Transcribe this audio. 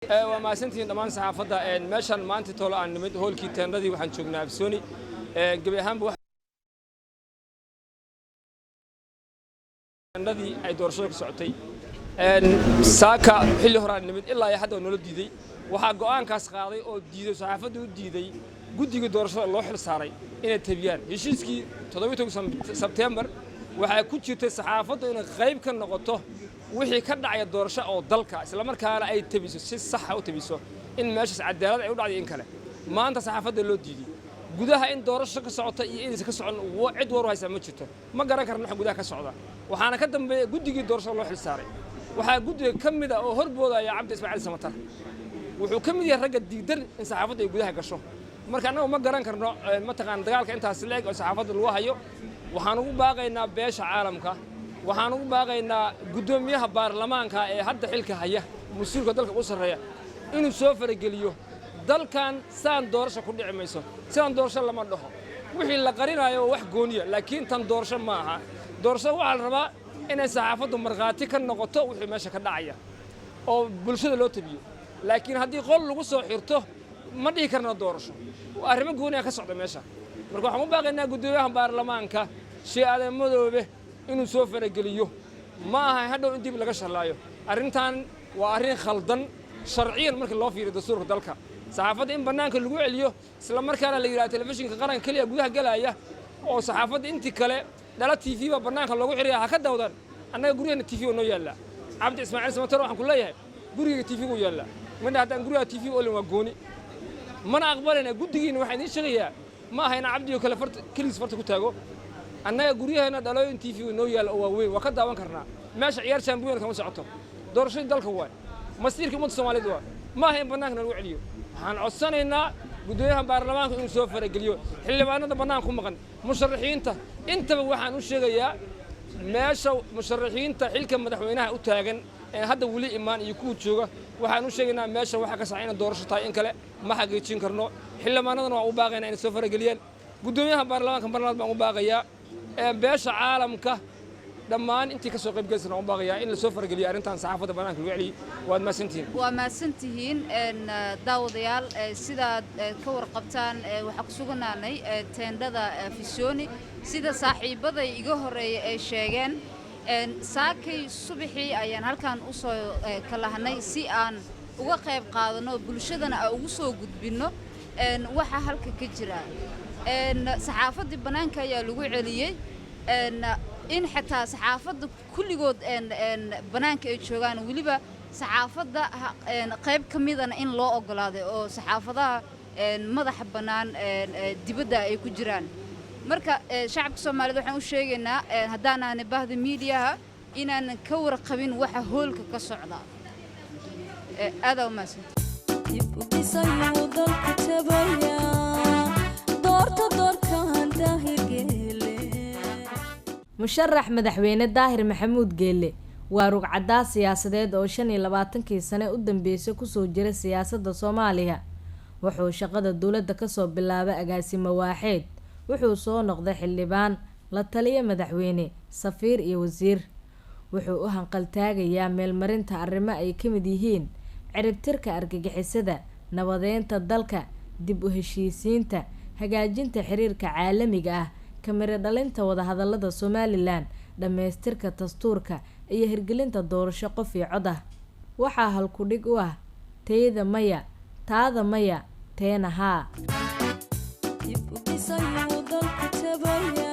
Waa mahadsantihiin dhammaan saxaafadda. Meeshan maanta toolo aan nimid hoolkii teendhadii waxaan joognaa Afisyooni. Gebi ahaanba teendhadii ay doorashada ku socotay saaka xilli horaan nimid, ilaa iyo hadda waa nolo diiday. Waxaa go'aankaas qaaday oo diiday, saxaafadda u diiday, guddiga doorashada loo xil saaray inay tabiyaan heshiiskii 17 Sebteembar. Waxaa ku jirtay saxaafaddu inay qayb ka noqoto wixii ka dhacaya doorasho oo dalka, islamarkaana ay tabiso, si saxa u tabiso in meeshaas cadaalad ay u dhacday in kale. Maanta saxaafadda loo diiday gudaha in doorasho ka socota iyo inaysan ka socon. Cid war u haysaa ma jirto. Ma garan karno waxa gudaha ka socda. Waxaana ka dambeeya guddigii doorashada loo xil saaray. Waxaa guddiga ka mid ah oo horboodaya Cabdi Ismaaciil Samatar. Wuxuu ka mid yahay ragga diidan in saxaafaddu ay gudaha gasho. Marka annagu ma garan karno mataqaan dagaalka intaas le'eg oo saxaafadda lagu hayo. Waxaan ugu baaqaynaa beesha caalamka, waxaan ugu baaqaynaa guddoomiyaha baarlamaanka ee hadda xilka haya, mas-uulka dalka u sarreeya, inuu soo farageliyo dalkan. Saan doorasho ku dhici mayso, sidaan doorasho lama dhaho. Wixii la qarinayo waa wax gooniya, laakiin tan doorasho ma aha. Doorashada waxaa la rabaa inay saxaafaddu markhaati ka noqoto wixii meesha ka dhacaya oo bulshada loo tabiyo. Laakiin haddii qol lagu soo xirto, ma dhihi karna doorasho. Arrimo gooniya ka socda meesha. Marka waxaan u baaqaynaa guddoomiyaha baarlamaanka, Sheekh Aadan Madoobe, inuu soo farageliyo. Ma aha hadhow in dib laga shallaayo. Arrintan waa arrin khaldan sharciyan marka loo fiiriyo dastuurka dalka. Saxaafadda in bannaanka lagu celiyo, isla markaana la yidhaha telefishinka qaranka keliya gudaha gelaya oo saxaafadda intii kale dhala TV baa bannaanka loogu xiraya, ha ka dawdan. Annaga guryaheena TV oo noo yaallaa. Cabdi Ismaaciil Samatar, waxaan ku leeyahay gurigayga TV gu yaallaa. Midha haddaan guriga TV olin waa gooni, mana aqbalayna. Guddigiina waxaan idiin sheegayaa, ma aha in Cabdi oo kale farta keligiis farta ku taago. Annaga guryaheena dhalooyin TV noo yaalla oo waaweyn waa ka daawan karnaa. Meesha ciyaar champion kama socoto. Doorashadii dalka waay, masiirka ummadda Soomaaliyeed waa. Ma aha in bannaanka lagu celiyo. Waxaan codsanaynaa guddoomiyaha baarlamaanka inuu soo farageliyo. Xildhibaanada bannaanka ku maqan, musharaxiinta intaba, waxaan u sheegayaa meesha musharaxiinta xilka madaxweynaha u taagan ee hadda weli imaan iyo kuwa jooga, waxaan u sheegaynaa meesha waxa ka sax inay doorasho tahay in kale ma xaqiijin karno. Xildhibaanadana waan u baaqaynaa inay soo farageliyaan. Guddoomiyaha baarlamaanka mar labaad baan u baaqayaa. Beesha caalamka dhammaan intii ka soo qayb gelaysan waan u baaqayaa in la soo farageliyo arrintan saxaafadda bannaanka lagu celiyey. Waad mahadsantihiin. Waa mahadsantihiin daawadayaal. Sidaad ka warqabtaan, waxaa ku suganaanay teendhada Afisyooni. Sida saaxiibaday iga horreeya ay sheegeen, saakay subaxii ayaan halkan u soo kalahnay si aan uga qayb qaadano, bulshadana aan ugu soo gudbinno waxa halka ka jira. Saxaafaddii bannaanka ayaa lagu celiyey. In xitaa saxaafadda kulligood bannaanka ay joogaan, weliba saxaafadda qayb ka midana in loo oggolaaday oo saxaafadaha madaxa bannaan dibadda ay ku jiraan. Marka shacabka Soomaaliyed waxaan u sheegaynaa, haddaanaanay bahda miidiyaha, inaanan ka warqabin waxa hoolka ka socda. Aadaa u mahadsantahay. Dib u dhisayuu dalku tabayaa, doorta doorkan Daahir Geele. Musharax madaxweyne Daahir Maxamuud Geelle waa rugcadaa siyaasadeed oo 25-kii sane u dambeysay kusoo jira siyaasadda Soomaaliya. Wuxuu shaqada dowladda kasoo bilaabay agaasimo waaxeed. Wuxuu soo noqday xildhibaan, la taliya madaxweyne, safiir iyo wasiir. Wuxuu u hanqaltaagayaa meelmarinta arrimo ay ka mid yihiin ciribtirka argagixisada, nabadeynta dalka, dib u heshiisiinta, hagaajinta xiriirka caalamiga ah, kamiro dhalinta wadahadalada Somaliland, dhammaystirka dastuurka iyo hirgelinta doorasho qof iyo cod ah. Waxaa halkudhig u ah "Teyda maya, taada maya, teena haa". Dib u dhisayuu dalku tabayaa.